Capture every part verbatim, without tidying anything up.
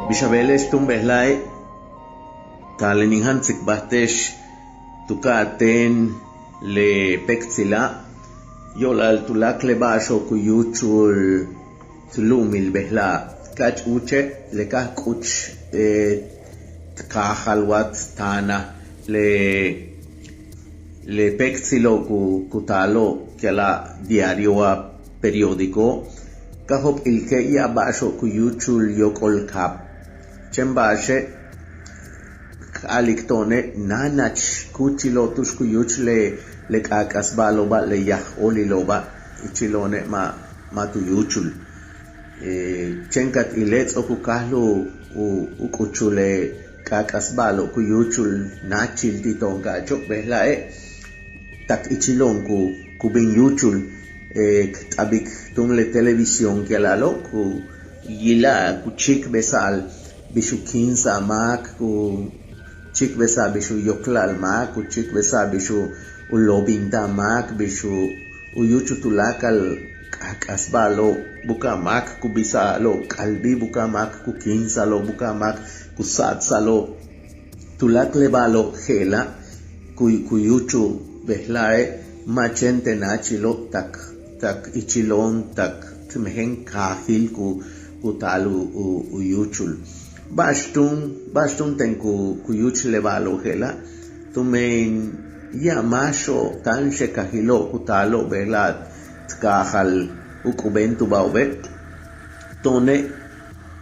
Bix a beele'ex túun bejla'e', taalen in jantsik bajte'ex tu ka'atéen le péektsila', yo'olal tuláakal le ba'axo'ob ku yúuchul t lu'umil bejla'a'. Ka'ach úuche' le ka j k'uch t kaajal wa t táanaj le le péektsilo' ku taalo'ob ki'ala' diario wa periódico, ka j op'ilike' ya'ab ba'axo'ob ku yúuchul yóok'ol kaab. Chéen ba'axe' k a'alik to'one' náanach kúuchilo'ob tu'ux ku yúuch le k'aak'as ba'alo'oba' le yaj óolilo'oba' ichilo'one' ma' ma' tu yúuchul. Chéen ka t ile' ts'o'ok u káajal u k'uchul le k'aak'as ba'alo'ob ku yúuchul náachil ti' to'on ka'acho' bejla'e' tak ichilo'on ku bin yúuchul k t'abik túun le televisión ki'ala'alo' ku yila'al ku chíikbesa'al bix u kíinsa'al máak, ku chíikbesa'al bix u yoklal máak, ku chíikbesa'al bix u lobinta'al máak, bix u yúuchul tuláakal k'aak'as ba'alo'ob buka'aj máak ku bisa'alo'ob k'albi', buka'aj máak ku kíinsa'alo'ob, buka'aj máak ku sa'atsa'alo'ob. Tuláakal le ba'alo'ob je'ela' ku ku yúuchul bejla'e' ma' chéen te' náachilo' tak tak ichilo'on tak t mejen kaajil ku ku taal u u yúuchul. Ba'ax túun ba'ax túun teen ku ku yúuch le ba'alo'ob je'ela', tumen ya'ab máaxo'ob táanxel kaajilo'ob ku taalo'ob bejla'a' t kaajal u k'ubéentuba'obe'. To'one'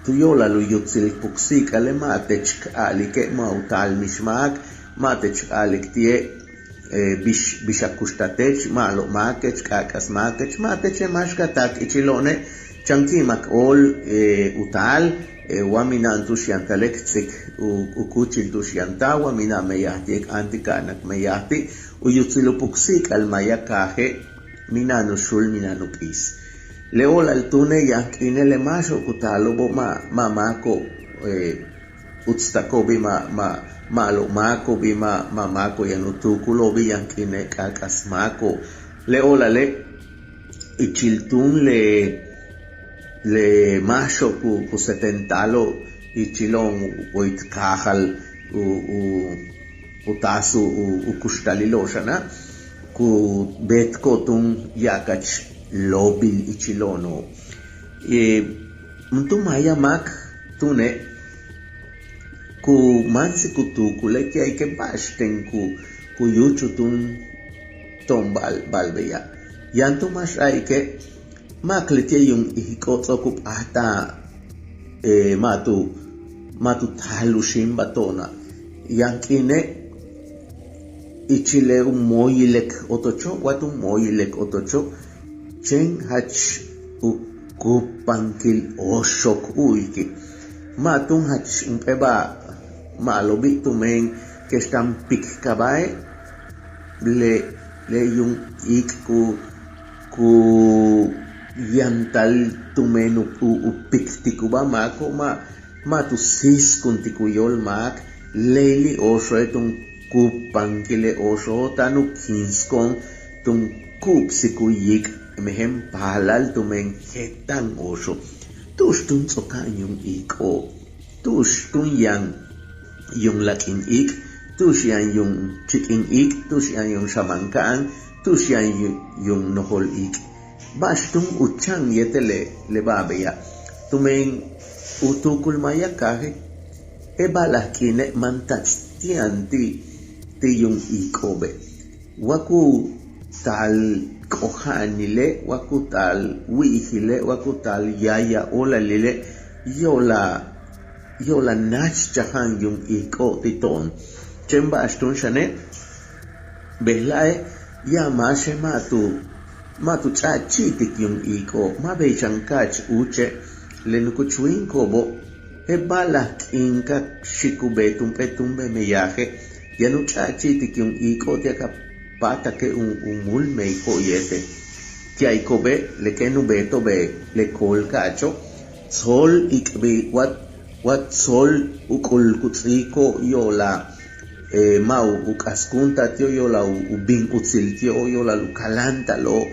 tu yo'olal u yutsil puksi'ik'ale' ma' tech k a'alike' ma' u taal mix máak, ma' tech k a'alik ti'e' bix bix a kuxtal tech, ma'alob máakech, k'aak'as máakech, ma' teche' máax ka taak ichilo'one'. Chan ki'imak óol u taal wa mina'an tu'ux yantale' k ts'ik u kúuchil tu'ux yantal, wa mina'an meyaj ti', k áantik ka'anak meyaj ti'. U yutsil u puksi'ik'al maaya kaaje' mina'an u xul mina'an u p'iis. Le o'olal túune' yaan k'iine' le máaxo'ob ku taalo'obo' ma' ma' máako'ob utstako'obi', ma' ma' ma'alob máako'obi', ma' ma' máako'ob yaan u tuukulo'obi', yaan k'iine' k'aak'as máako'ob. Le o'olale' ichil túun le le máaxo'ob ku ku setentalo'ob ichilo'on woy t kaajal u u u taas u u kuxtalilo'ob xana', ku beetko'ob túun ya'abkach lóobil ichilo'ono'. Juntúul maaya máak túune' ku máansik u tuukule' ti'a'ike' ba'axten ku ku yúuchul túun to'on ba'al ba'al beya'. Yaan túun máax a'alike' ma' k leti'e' yuum iik'o' ts'o'ok u p'áatal ma' tu ma' tu taal u xíimbal to'ona'. Yaan k'iine' ichile' u mooyil le k otocho', wa tu mooyil le k otocho', chéen jach u kup'bankil ooxo' k u'uyiki'. Ma' túun jach jump'éel ba'al ma'alobi' tumen kex táan pikkaba'e' le le yuum iik' ku ku yantal tumen u u piktikuba' máako', ma' ma' tu síiskuntik u yóol máak. Leyli' ooxo'e' túun kup'bankile' ooxo' táan u kíinsko'on túun ku'ubsik u yiik' mejen paalal tumen jeeta'an ooxo'. Tu'ux túun ts'o'oka'an yuum iik'o', tu'ux túun yaan yuum lak'in iik', tu'ux yaan yuum chik'in iik', tu'ux yaan yuum xamanka'an, tu'ux yaan yuum nojol iik'. Ba'ax túun u cha'an yéetel le le ba'al beya'. Tumen u tuukul maaya kaaje' je'el ba'alaj k'iine' mantats' ti'an ti' ti' yuum iik'o'obe'. Wa ku taal k'oja'anile', wa ku taal wi'ijile', wa ku taal yaaya óolalile', yo'olal yo'olal náach chaja'an yuum iik'o' ti' to'on. Chéen ba'ax túun xane' bejla'e' ya'ab máaxe' ma' tu ma' tu ch'a'chi'itik yuum iik'o', ma' bey xan ka'ach úuche' le nukuch wíiniko'obo'. Je'el ba'alaj k'iin ka xi'ik u beet jump'éel túun bey meyaje' yaan u ch'a'chi'itik yuum iik'o' ti'al ka páatake' u múul meyiko'ob yéetel. Ti'a'iko'obe' le kéen u beeto'ob le kool ka'acho', tsol ik'bi' wa wa tsol uk'ul ku ts'íiko'ob yo'olal ma' u k'askúunta'al ti'ob, yo'olal u bin utsil ti'ob, yo'olal u kaláanta'alo'ob.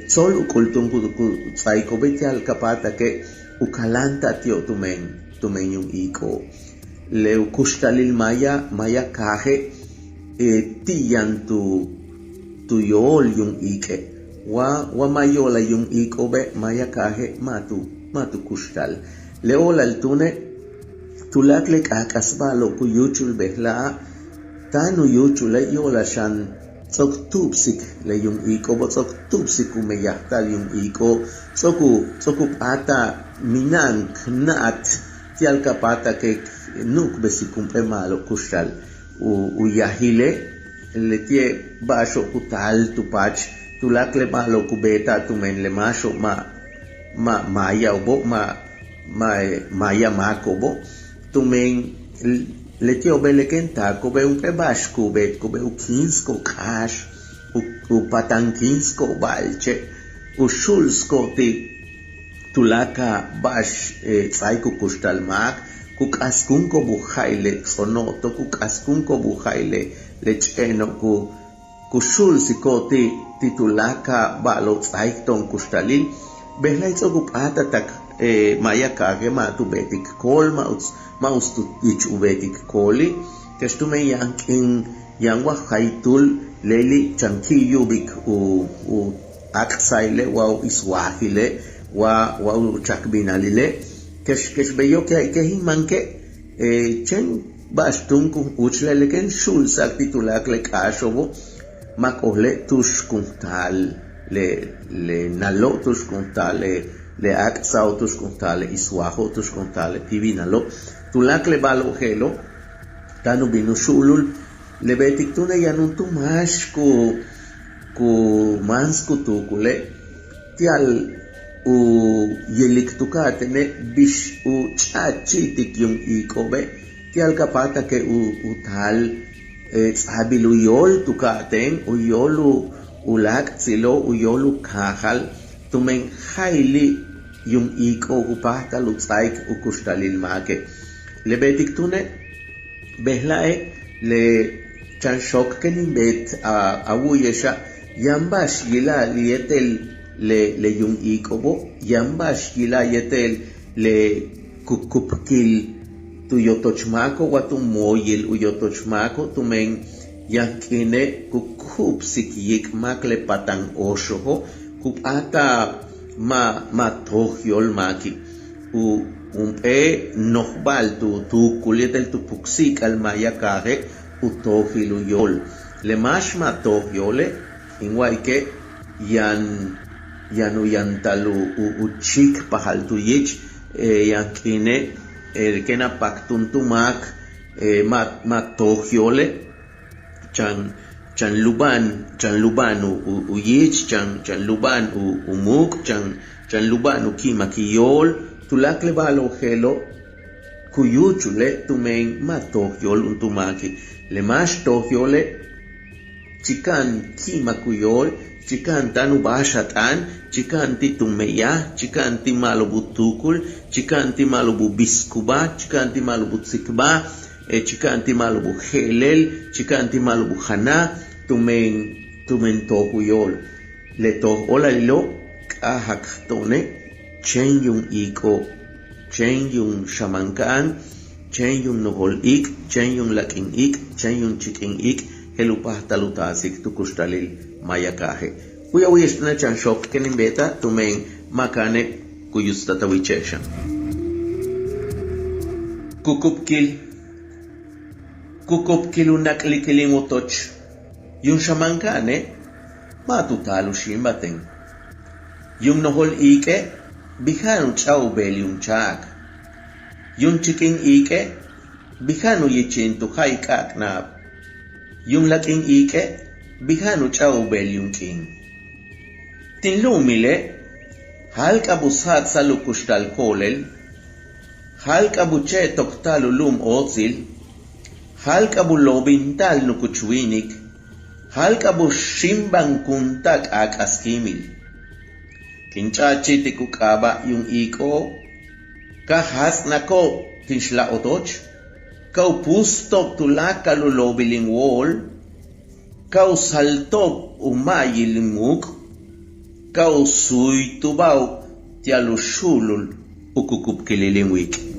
Tsol uk'ul túun ku ts'áaiko'obe' ti'al ka páatake' u kaláanta'al ti'o' tumen tumen yuum iik'o'. Le u kuxtalil maaya maaya kaaje' ti' yaan tu tu yóol yuum iik'e'. Wa wa ma' yo'olal yuum iik'o'obe' maaya kaaje' ma' tu ma' tu kuxtal. Le o'olal túune' tuláakal le k'aak'as ba'alo'ob ku yúuchul bejla'a' táan u yúuchule' yo'olal xan ts'o'ok tu'ubsik le yuum iik'o'obo' ts'o'ok tu'ubsik u meyajta'al yuum iik'o' ts'o'ok u ts'o'ok u p'áatal mina'an k na'at ti'al ka páatak k nu'ukbesik jump'éel ma'alob kuxtal. U u yajile' leti'e' ba'axo'ob ku taal tu paach tuláakal le ba'alo'ob ku beeta'al tumen le máaxo'ob ma' ma' maaya'obo' ma' ma' maaya máako'obo' tumen leti'o'obe' le kéen taako'obe' jump'éel ba'ax ku beetiko'obe' u kíinsko'ob k'áax u patan kíinsko'ob ba'alche' u xu'ulsko'ob ti' tuláakal ba'ax ts'áaik u kuxtal máak ku k'askúunko'ob u ja'il le ts'ono'ob to ku k'askúunko'ob u ja'il le ch'e'eno' ku ku xu'ulsiko'ob ti' ti' tuláakal ba'alo'ob ts'áaik to'on kuxtalil. Bejla'e' ts'o'ok u p'áatal tak maaya kaaje' ma' tu beetik kool ma' uts ma' uts tu yich u beetik kooli'. Kex tumen yaan k'iin yaan wa jaytúul leli' chan ki' yu'ubik u u áak'saile' wa u iswaajile' wa wa u chakbinalile'. Kex kex beyo' ke ke jin máanke' chéen ba'ax túun ku úuchul le kéen xu'ulsa'ak ti' tuláakal le k'áaxo'obo' máak ojele' tu'ux kun taal le le nalo' tu'ux kun taal le le áak'sa'o' tu'ux kun taal le iswaajo' tu'ux kun taal le ti' binalo' tuláakal le ba'alo'ob je'elo' táan u bin u xu'ulul. Le beetik túune' yaan juntúul máax ku ku máans ku tuukule' ti'al u yilik tu ka'atéene' bix u ch'a'achi'itik yuum iik'o'obe' ti'al ka páatak u u taal ts'aabil u yóol tu ka'atéen u yóol u u láak'tsilo' u yóol u kaajal tumen ja'ili' yuum iik'o' ku páajtal u ts'áaik u kuxtalil máake'. Le beetik túune' bejla'e' le chan xook kéen in beet a a wu'uyexa' yaan ba'ax yila'al yéetel le le yuum iik'o'obo' yaan ba'ax yila'al yéetel le ku kupkil tu yotoch máako' wa tu mooyil u yotoch máako' tumen yaan k'iine' ku ku'ubsik yiik máak le patan óoxo'obo' ku p'áatal ma' ma' toj yóol máaki'. U jump'éel nojba'al tu tuukul yéetel tu puksi'ik'al maaya kaaje' u tojil u yóol. Le máax ma' toj yóole' in wa'alike' yaan yaan u yantal u u chíikpajal tu yich. Yaan k'iine' kéen a pak túun tu máak ma' ma' toj yóole' chan chan luba'an chan luba'an u u yich chan chan luba'an u u muuk' chan chan luba'an u ki'imak iyóol. Tuláakal le ba'alo'ob je'elo' ku yúuchule' tumen ma' toj yóol juntúul máaki'. Le máax toj yóole' chika'an ki'imak u yóol chika'an táan u báaxat'aan chika'an ti' tu meyaj chika'an ti' ma'alob u tuukul chika'an ti' ma'alob u biskubáa chika'an ti' ma'alob u tsikbáa chika'an ti' ma'alob u je'elel chika'an ti' ma'alob u janaj tumen tumen toj u yóol. Le toj óolalilo' k'a'ajak to'one' chéen yuum iik'o' chéen yuum xamanka'an chéen yuum nojol iik' chéen yuum lak'in iik' chéen yuum chik'in iik' je'el u páajtal u taasik tu kuxtalil maaya kaaje'. U'uy a wu'uye'ex túune' chan xook kéen in beeta'al tumen ma' ka'ane' ku yutsta'al ta wiche'ex xan. Ku kupkil ku kupkil u nak'likil in wotoch yuum xamanka'ane' ma' tu taal u xíimbalten. Yuum nojol iik'e' bija'an u ch'a'ubeel yuum cha'ak. Yuum chik'in iik'e' bija'an u yichin tu ja'ik k'a'ak'naab. Yuum lak'in iik'e' bija'an u ch'a'ubeel yuum k'iin. Tin lu'umile' jáalk'ab u sa'atsal u kuxtal ko'olel. Jáalk'ab u che'tokta'al u lu'um óotsil. Jáalk'ab u loobinta'al nukuch wíinik. Jáalk'ab u xíimbankunta'al k'aak'as kíimil. Kin ch'a'achi'itik u k'aaba' yuum iik'o'ob. Ka jats'nako'ob tin xlaj otoch. Ka u puusto'ob tuláakal u loobil in wóol. Ka u salto'ob u ma'ayil in muuk'. Ka u suytuba'ob ti'al u xu'ulul u kukubkilil in wiik'.